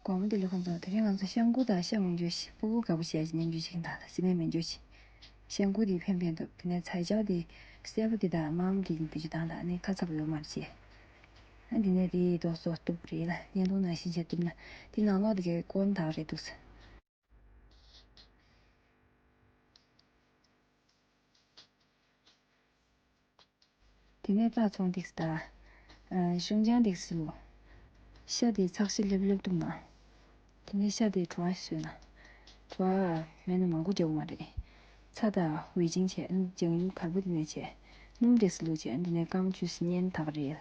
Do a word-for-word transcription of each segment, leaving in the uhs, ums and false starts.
དགོང་མོ་བདེ་ལེགས་ཁམས་བཟང་། དེ་རིང་ང་ཚོ་ཤང་ཀུ་དང་ཤ་མང་ཇོ་ཞིག་སྤུ་གུ་དགའ་པོ་བྱས་ཀྱི་མཉམ་ཞུགས་བྱེད་ཀྱི་འདུག་ལ། སི་མེ་མེ་ཇོ་ཞིག་ཤང་ཀུ་དེ་ཕན་ཕན་འདུག་དེ་ནས་ཚ་ཇའོ་དེ་སེར་པོ་དེ་དང་དམར་མོ་དེ་ཡིན། དེ་ཅི་དང་ལ་ནི་ཁ་ཚ་པོ་ཡོད་མ་རེད་བྱས། ཨ་དེ་ནས་དེ་རྡོག་སོ་གཏུབ་རེད་ལ། བརྙན་ཐུང་ནང་བཞིན་བྱས་གཏུབ་ན་དེ་ནང་ལོགས་དེ་གའི་ཀོན་དག་རེད་འདུག་དེ་ནས་རྩྭ་ཚོང་འདེགས་དང་། ཤིང་ཅང་འདེགས་སུ། ཤ་དེ་ཚགས་ཤ་ལེབ་ལེབ་འདུག་ན། དེ་ནས་ཤ་དེ་བྲོ་བ་བཟོས་ན། བྲོ་བ་མེད་ན་མང་པོ་རྒྱག་དགོས་མ་རེད། ཚྭ་དང་ཝེ་ཅིང་བྱས། ཨ་ནི་ལྗང་ཡུམ་གར་པོ་དེ་ནས་བྱས། སྣུམ་འདེགས་སུ་བླུགས་བྱས། ཨ་ནི་དེ་ནས་སྐམ་ཆུ་སྙན་དག་རེད།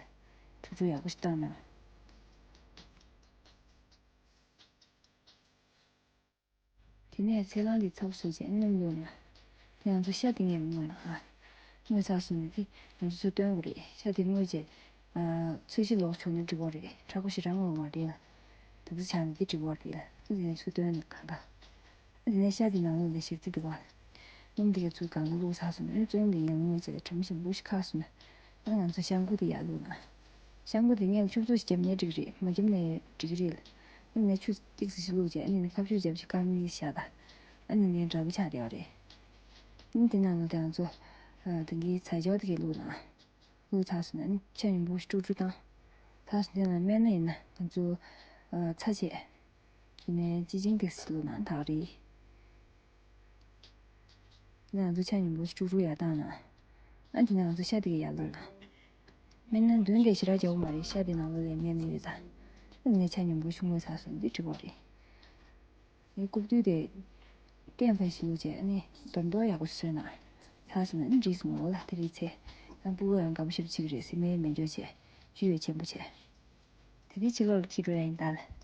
ཆུ་ཆུ་ཡག་པོ་ཞིག་བཏང་ན། དེ་ནས་ཚལ་སླང་འདི་ཚ་པོ་བཟོས་བྱས་སྣུམ་བླུགས་ནས། དེ་ང་ཚོ་ཤ་དེ་ངས་མི་བརྔོས་ན་ཨ། བརྔོས་ཚར་སོང་ནས་དེ་ང་ཚོ་ཚུར་བཏོན་དགོས་རེད། ཤ་དེ་བརྔོས་བྱས། ཚོས་གཞི་ལོག་བྱུང་ན་འགྲིག་གི་རེད། མཁྲེགས་པོ་ཞེ་དྲག་བརྔོས་དགོས་མ་རེད་ལ། དེ་ཚོ་ཆགས་ན་དེ་འགྲིག་གི་རེད་ལ། དེ་ནས་ཚུར་བཏོན་ནས་གང་ག་དེ་ནས་ཤ་དེ་ནང་ལོགས་ལ་ཞིབ་རྩི་འདུག་ག་སྣུམ་དེ་ག་ཚུར་གང་ག་བླུགས་ཚར་སོང་ནས། ཨ་ནི་བཙོན་དེ་ངས་བརྔོས་བྱས་ལ་གྲམ་ཞིམ་པོ་ཞིག་ཁ་སོང་ནས། ཨ་ནི་ང་ཚོ་ཤང་ཀུ་དེ་ཡར་བླུགས་ན། ཤང་ཀུ་དེ་ངས་ཆུ་བཙོ་ཞིག་བརྒྱབ་ནས་འགྲིག་རེད། མ་བརྒྱབ་ནས་འགྲིག་གི་རེད། ཨ་ནི་ཆུ་ཏོག་ཙམ་ཞིག་བླུགས་བྱས། ཨ་ནི་ཁ་ཤུ་བརྒྱབ་བྱས་སྐམ་ནས་བཞག་ད། ཨ་ནི་ངས་འདྲ་པོ་ཆགས་བསྡད་པ་རེད། ཨ་ནི་དེ་ནང་ལ་དེ་ང་ཚོ་ད་གིན་ཚ་ཇའོ་དེ་གས་བླུགས་ན། བླུགས་ཚར་སོང་ན་ཨ་ནི་ཆ་མཉམ་པོ་ཞིག་དཀྲུག་དཀྲུག་བཏང་། ཚར་སོང་དེ་ན་སྨན་སྣ་ཡིན་ན་ང་ཚོ་ཚྭ་བྱས། དེ་ནས་ཅི་ཅིང་ཏོག་ཙམ་བླུགས་ན་དག་རེད། ང་ཚོ་ཆ་མཉམ་པོ་དཀྲུག་དཀྲུག་ཡར་བཏང་ན། ཨ་དེ་ནས་ང་ཚོ་ཤ་དེ་ག་ཡར་བླུགས་ན། སྨན་སྣ་འདོན་དེ་ཞེ་དྲག་རྒྱག་གི་མ་རེད། ཤ་དེ་ནང་ལོགས་ལ་སྨན་སྣ་ཡོད་ཙང་། ཨ་དེ་ནས་ཆ་མཉམ་པོ་ཞིག་བརྔོས་ཚར་སོང་འདི་འགྲིག་གི་རེད། ངས་ལྐུགས་དུས་དེ་ཏན་ཕན་ཞིག་བྱས་ནས་དོར་མདོག་ཡག་པོ་ཞིག་བཟོས་ན། ཚར་སོང་ན་ཨ་ནི་འགྲིག་སོང་ངོ་ལ། དེ་རིང་ཚེ་ང་སྤུ་གུ་ཡང་དགའ་པོ་ཞེ་པོ་བྱེད་ཀྱི་རེད། སི་མེ་མེ་ཇོ་བྱས། ཞུ་ཡོད་ཆེན་པོ་བྱས། དེ་རིང་ཕྱི་ལོགས་ལ་ཁྱི་འགྲོ་ཡ་ཡིན་ད་ལ།